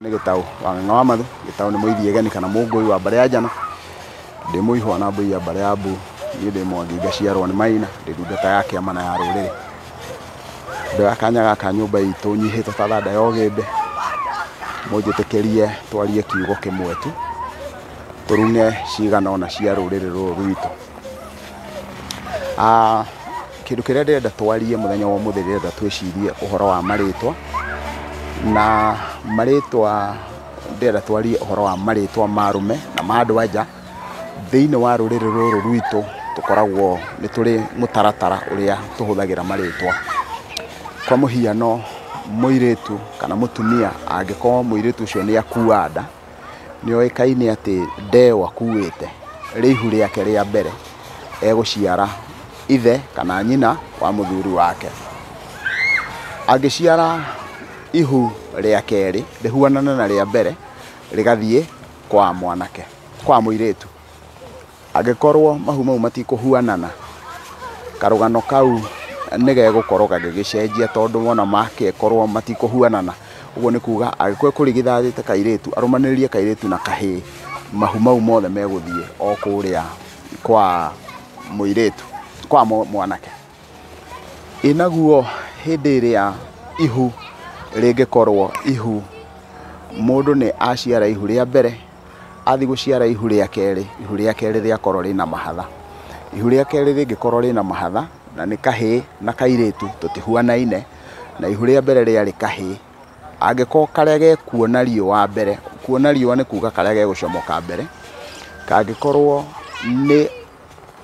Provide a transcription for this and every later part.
Nĩ Gĩtaũ wa Ng'ang'a wa Mathu. Gĩtaũ nĩ mũithiegeni kana mũngũi wa mbarĩ ya Njano. Ndĩ mũihwa na mbũi ya mbarĩ ya Mbu. Niĩ ndĩ Mwangi ngaciarwo nĩ Maina, ndĩ ndungata ya kĩama na ya rũrĩrĩ. Ndoya kanya gaka nyũmba itũ nyihĩte ta thanda ya ũgĩmbĩ, mũnjĩtĩkĩrie twarie kiugo kĩmwe tu, tũrung'e cigana ũna cia rũrĩrĩ rũrũ rwitũ. Kĩndũ kĩrĩa ndĩrenda twarie mũthenya wa ũmũthĩ, ndĩrenda twĩcirie ũhoro wa marĩtwa, na marĩtwa, ndĩrenda twarie ũhoro wa marĩtwa ma arũme na ma andũ a nja. Thĩinĩ wa rũrĩrĩ rũrũ rwitũ tũkoragwo nĩ tũrĩ mũtaratara ũrĩa tũhũthagĩra marĩtwa. Kwa mũhiano, mũirĩtu kana mũtumia angĩkorwo mũirĩtu ũcio nĩ akua nda, nĩ oĩkaine atĩ nda ĩyo akuĩte rĩ ihu rĩake rĩa mbere egũciara ithe kana nyina wa mũthuri wake. Angĩciara ihu rĩa kerĩ rĩhuanane na rĩa mbere, rĩgathiĩ kwa mwanake, kwa mũirĩtu. Angĩkorwo mahu mau matikũhuanana, karũgano kau nĩ gegũkorwo gagĩgĩcenjia, tondũ wona makekorwo matikũhuanana, ũguo nĩ kuga angĩkorwo ekũrigithathĩte kairĩtu, arũmanĩrĩrie kairĩtu na kahĩĩ, mahu mau mothe megũthiĩ o kũrĩa kwa mũirĩtu, kwa mwanake. Ĩ naguo hĩndĩ ĩrĩa ihu rĩngĩkorwo ihu, mũndũ nĩ aciara ihu rĩa mbere, athiĩ gũciara ihu rĩa kerĩ, ihu rĩa kerĩ rĩakorwo rĩna mahatha. Ihu rĩa kerĩ rĩngĩkorwo rĩna mahatha, na nĩ kahĩĩ na kairĩtu tũtihuanaine, na ihu rĩa mbere rĩarĩ kahĩĩ, angĩkorwo karĩa gekuona riũa mbere, kuona riũa nĩ kuga karĩa gegũcomoka mbere, kangĩkorwo nĩ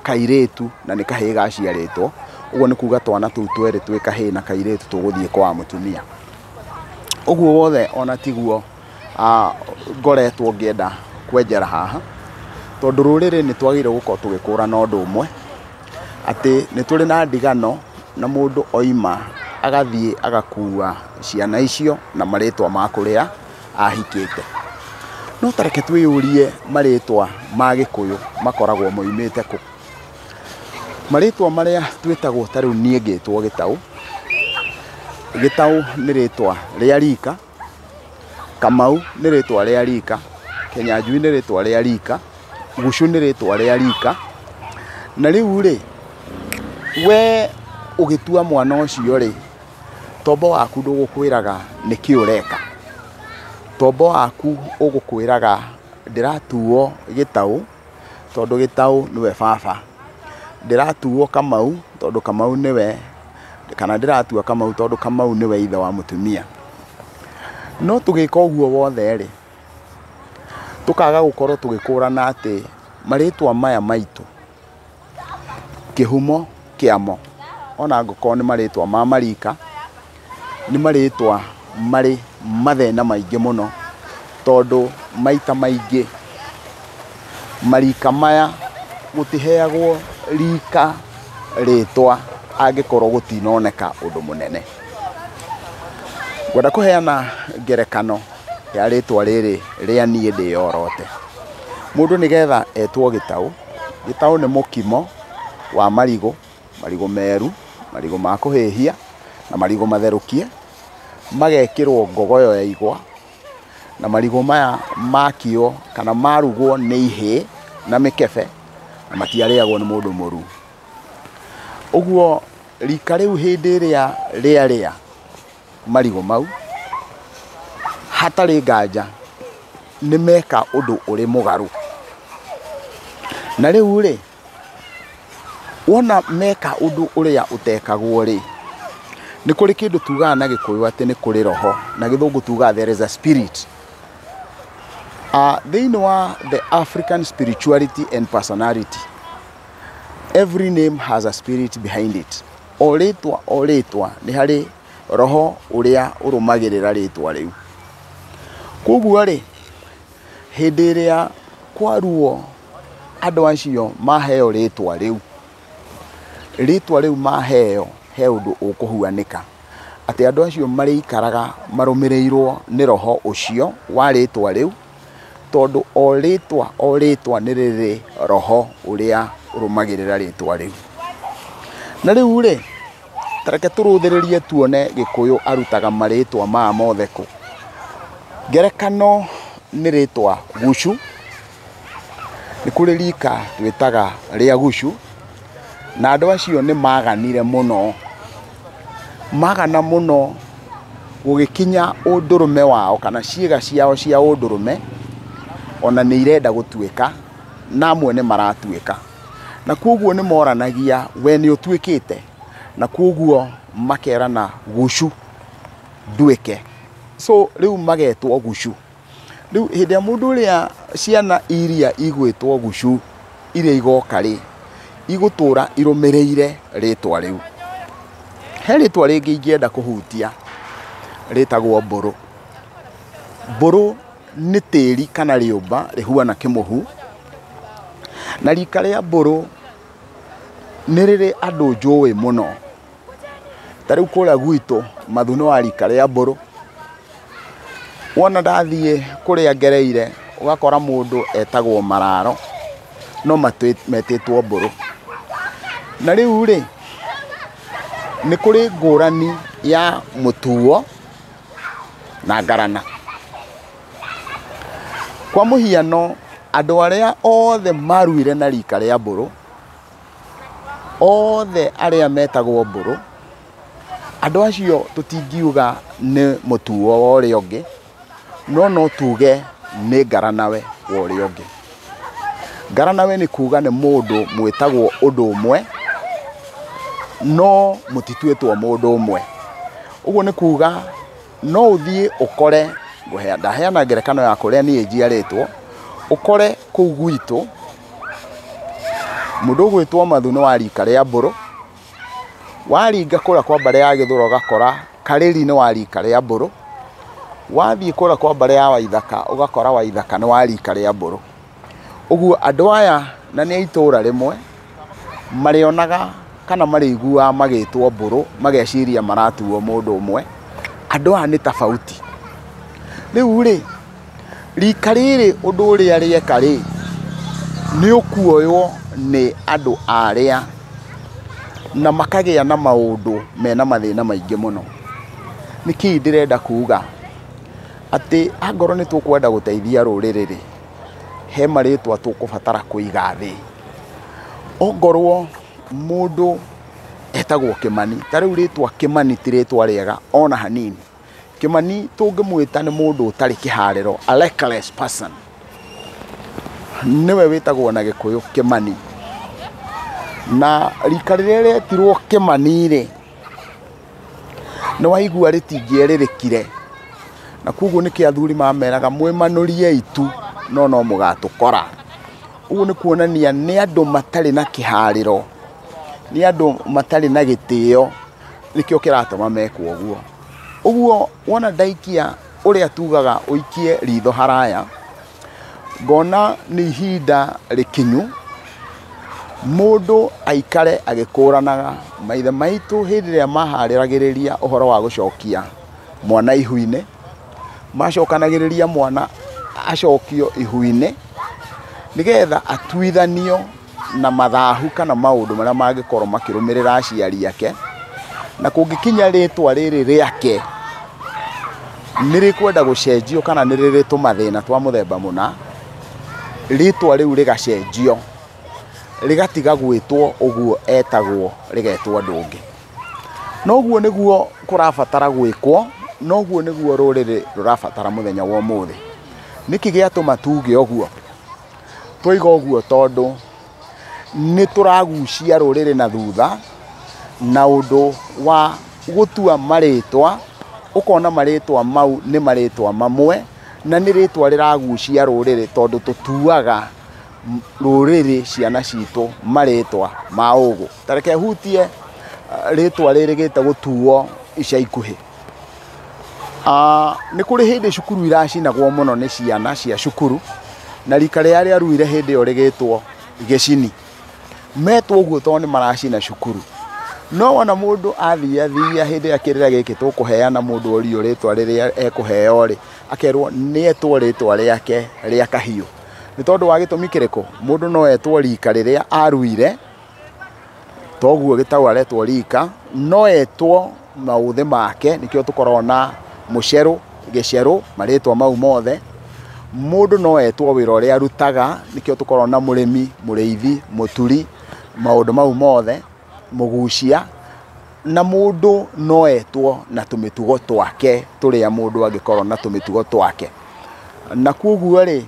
kairĩtu na nĩ kahĩĩ gaciarĩtwo, ũguo nĩ kuga twana tũu twerĩ twĩ kahĩĩ na kairĩtu tũgũthiĩ kwa mũtumia. Ũguo wothe ona tiguo ngoretwo ngĩenda kwenjera haha, tondũ rũrĩrĩ nĩ twagĩrĩirwo gũkorwo tũgĩkũrana ũndũ ũmwe, atĩ nĩ tũrĩ na ndigano na mũndũ oima agathiĩ agakua ciana icio na marĩtwa ma kũrĩa ahikĩte. No ta reke twĩyũrie, marĩtwa ma Gĩkũyũ makoragwo moimĩte kũ? Marĩtwa marĩa twĩtagwo, ta rĩu niĩ ngĩtwo Gĩtaũ. Gĩtaũ nĩ rĩtwa rĩa rika, Kamau nĩ rĩtwa rĩa rika, Kenyanjui nĩ rĩtwa rĩa rika, Gucu nĩ rĩtwa rĩa rika. Na rĩu rĩ, we ũgĩtua mwana ũcio rĩ, tombo waku ndũgũkwĩraga nĩkĩ ũreka. Tombo waku ũgũkwĩraga ndĩratuo Gĩtaũ tondũ Gĩtaũ nĩwe baba, ndĩratuo Kamau tondũ Kamau nĩwe, kana ndĩratua Kamau tondũ Kamau nĩwe ithe wa mũtumia. No tũgĩka ũguo wothe rĩ, tũkaga gũkorwo tũgĩkũrana atĩ marĩtwa maya maitũ kĩhumo kĩamo, ona angĩkorwo nĩ marĩtwa ma marika, nĩ marĩtwa marĩ mathĩna maingĩ mũno, tondũ maita maingĩ marika maya gũtiheagwo rika rĩtwa angĩkorwo gũtinoneka ũndũ mũnene. Ngwenda kũheana ngerekano ya rĩtwa rĩrĩ rĩa niĩ ndĩyorote. Mũndũ nĩgetha etwo Gĩtaũ, Gĩtaũ nĩ mũkimo wa marigũ, marigũ meru, marigũ ma kũhĩhia na marigũ matherũkie, magekĩrwo ngogoyo ya igwa, na marigũ maya makio kana marugwo nĩ ihĩĩ na mĩkebe, na matiarĩagwo nĩ mũndũ mũru. Ũguo rika rĩu hĩndĩ ĩrĩa rĩarĩa marigũ mau, hatarĩ nganja nĩ meka ũndũ ũrĩ mũgarũ. Na rĩu rĩ, wona meka ũndũ ũrĩa ũtekagwo rĩ, nĩ kũrĩ kĩndũ tugaga na Gĩkũyũ atĩ nĩ kũrĩ roho, na Gĩthũngũ tugaga there is a spirit. Thĩinĩ wa the African spirituality and personality, every name has a spirit behind it. O rĩtwa o rĩtwa nĩ harĩ roho ũrĩa ũrũmagĩrĩra rĩtwa rĩu. Koguo rĩ, hĩndĩ ĩrĩa kwaruo andũ acio maheo rĩtwa rĩu, rĩtwa rĩu maheo he ũndũ ũkũhuanĩka, atĩ andũ acio marĩikaraga marũmĩrĩirwo nĩ roho ũcio wa rĩtwa rĩu, tondũ o rĩtwa o rĩtwa nĩ rĩrĩ roho ũrĩa ũrũmagĩrĩra rĩtwa rĩu. Na rĩu rĩ, ta reke tũrũthĩrĩrie tuone Gĩkũyũ arutaga marĩtwa maya mothe kũ. Ngerekano nĩ rĩtwa gucu. Nĩ kũrĩ rika twĩtaga rĩa gucu, na andũ acio nĩ maganire mũno. Magana mũno gũgĩkinya ũndũrũme wao kana ciĩga ciao cia ũndũrũme ona nĩ irenda gũtuĩka, na amwe nĩ maratuĩka. Na koguo nĩ moranagia we nĩ ũtuĩkĩte, na koguo makerana gucu nduĩke. So rĩu magetwo gucu. Rĩu hĩndĩ ĩrĩa mũndũ ũrĩa ciana iria igwĩtwo gucu iria igoka rĩ, igũtũra irũmĩrĩire rĩtwa rĩu. He rĩtwa rĩngĩ ingĩenda kũhutia rĩtagwo mbũrũ. Mbũrũ nĩ tĩri kana rĩũmba rĩhuana kĩmũhu, na rika rĩa mbũrũ nĩ rĩrĩ andũ njũĩ mũno. Ta rĩu kũrĩa gwitũ Mathu nĩ wa rika rĩa mbũrũ. Wona ndathiĩ kũrĩa ngereire ũgakora mũndũ etagwo Mararo no metĩtwo mbũrũ. Na rĩu rĩ, nĩ kũrĩ ngũrani ya mũtuo na ngarana. Kwa mũhiano, andũ arĩa othe maruire na rika rĩa mbũrũ, othe arĩa metagwo mbũrũ, andũ acio tũtingiuga nĩ mũtuo wa ũrĩa ũngĩ, no no tuge nĩ ngaranawe wa ũrĩa ũngĩ. Ngaranawe nĩ kuga nĩ mũndũ mwĩtagwo ũndũ ũmwe, no mũtituĩtwo mũndũ ũmwe. Ũguo nĩ kuga no ũthiĩ ũkore, ndaheana ngerekano ya kũrĩa niĩ njiarĩtwo, ũkore kũu gwitũ mũndũ ũgwĩtwo Mathu nĩ wa rika rĩa mbũrũ, waringa kũrĩa kwa mbarĩ ya Gĩthũra ũgakora Karĩri nĩ wa rika rĩa mbũrũ, wathiĩ kũrĩa kwa mbarĩ ya Waithaka ũgakora Waithaka nĩ wa rika rĩa mbũrũ. Ũguo andũ aya na nĩ a itũra rĩmwe marĩonaga kana marĩiguaga magĩtwo mbũrũ mageciria maratuo mũndũ ũmwe. Andũ aya nĩ tofauti. Rĩu rĩ, rika rĩrĩ ũndũ ũrĩa rĩeka rĩ, nĩ ũkuoywo nĩ andũ arĩa na makagĩa na maũndũ mena mathĩna maingĩ mũno. Nĩkĩĩ ndĩrenda kuga? Atĩ angorwo nĩ tũkwenda gũteithia rũrĩrĩ rĩ, he marĩtwa tũkũbatara kũiga thĩ. Ongorwo mũndũ etagwo Kĩmani, ta rĩu rĩtwa Kĩmani ti rĩtwa rĩega ona hanini. Kĩmani tũngĩmwĩta nĩ mũndũ ũtarĩ kĩharĩro, a reckless person. Nĩwe wĩtagwo na Gĩkũyũ Kĩmani. Na rika rĩrĩa rĩetirwo Kĩmani rĩ, nĩ waigua rĩtingĩerĩrĩkire. Na koguo nĩkĩo athuri mameraga mwĩmanũrie itu no no mũgatũkora. Ũguo nĩ kuonania nĩ andũ matarĩ na kĩharĩro, nĩ andũ matarĩ na gĩtĩo, nĩkĩo kĩratũma mekwo ũguo. Ũguo wona ndaikia ũrĩa tugaga ũikie ritho haraya, ngona nĩ ihinda rĩkinyu mũndũ aikare agĩkũranaga. Maithe maitũ hĩndĩ ĩrĩa maharĩragĩrĩria ũhoro wa gũcokia mwana ihu-inĩ, macokanagĩrĩria mwana acokio ihu-inĩ nĩgetha atuithanio na mathahu kana maũndũ marĩa mangĩkorwo makĩrũmĩrĩra aciari ake, na kũngĩkinya rĩtwa rĩrĩ rĩake nĩ rĩkwenda gũcenjio kana nĩ rĩrĩ tũmathĩna twa mũthemba mũna, rĩtwa rĩu rĩgacenjio rĩgatiga gwĩtwo ũguo etagwo rĩgetwo ũndũ ũngĩ. Noguo nĩguo kũrabatara gwĩkwo, noguo nĩguo rũrĩrĩ rũrabatara mũthenya wa ũmũthĩ. Nĩkĩ gĩatũma tuge ũguo? Twoiga ũguo tondũ nĩ tũragucia rũrĩrĩ na thutha na ũndũ wa gũtua marĩtwa, ũkona marĩtwa mau nĩ marĩtwa mamwe na nĩ rĩtwa rĩragucia rũrĩrĩ tondũ tũtuaga rũrĩrĩ ciana citũ marĩtwa ma ũgũ. Ta reke hutie rĩtwa rĩrĩgĩte gũtuo ica ikuhĩ. Nĩ kũrĩ hĩndĩ cukuru iracinagwo mũno nĩ ciana cia cukuru, na rika rĩrĩa rĩaruire hĩndĩ ĩyo rĩgĩtwo gĩcini. Metwo ũguo tondũ nĩ maracina cukuru. No wona mũndũ athiathia hĩndĩ ya kĩrĩra gĩkĩ tũkũheana mũndũ orio rĩtwa rĩrĩa ekũheo rĩ, akerwo nĩ etwo rĩtwa rĩake rĩa kahiũ. Nĩ tondũ wa gĩtũmi kĩrĩkũ? Mũndũ no etwo rika rĩrĩa aruire, toguo gĩtau aretwo rika, no etwo maũthĩ make, nĩkĩo tũkoragwo na mũcerũ Gĩcerũ, marĩtwa mau mothe. Mũndũ no etwo wĩra ũrĩa arutaga, nĩkĩo tũkoragwo na mũrĩmi, mũrĩithi, mũturi, maũndũ mau mothe, mũgucia. Na mũndũ no etwo na tũmĩtugo twake tũrĩa mũndũ angĩkorwo na tũmĩtugo twake. Na koguo rĩ,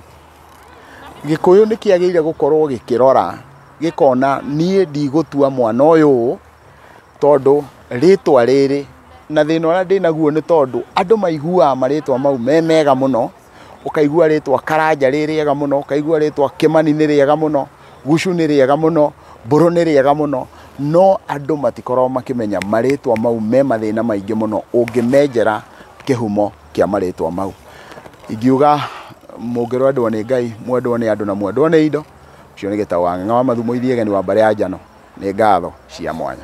Gĩkũyũ nĩ kĩagĩrĩire gũkorwo gĩkĩrora gĩkona niĩ ndigũtua mwana ũyũ ũũ, tondũ rĩtwa rĩrĩ na thĩna ũrĩa ndĩnaguo nĩ tondũ andũ maiguaga marĩtwa mau me mega mũno, ũkaigua rĩtwa Karanja rĩ rĩega mũno, ũkaigua rĩtwa Kĩmani nĩ rĩega mũno, Gucu nĩ rĩega mũno, Mbũrũ nĩ rĩega mũno, no andũ matikoragwo makĩmenya marĩtwa mau me mathĩna maingĩ mũno ũngĩmenjera kĩhumo kĩa marĩtwa mau. Ingiuga mũngĩrwendwo nĩ Ngai, mwendwo nĩ andũ na mwendwo nĩ indo, ũcio nĩ Gĩtaũ wa Ng'ang'a wa Mathumo Ithiegeni wa mbarĩ ya Njano, nĩ ngatho cia mwanya.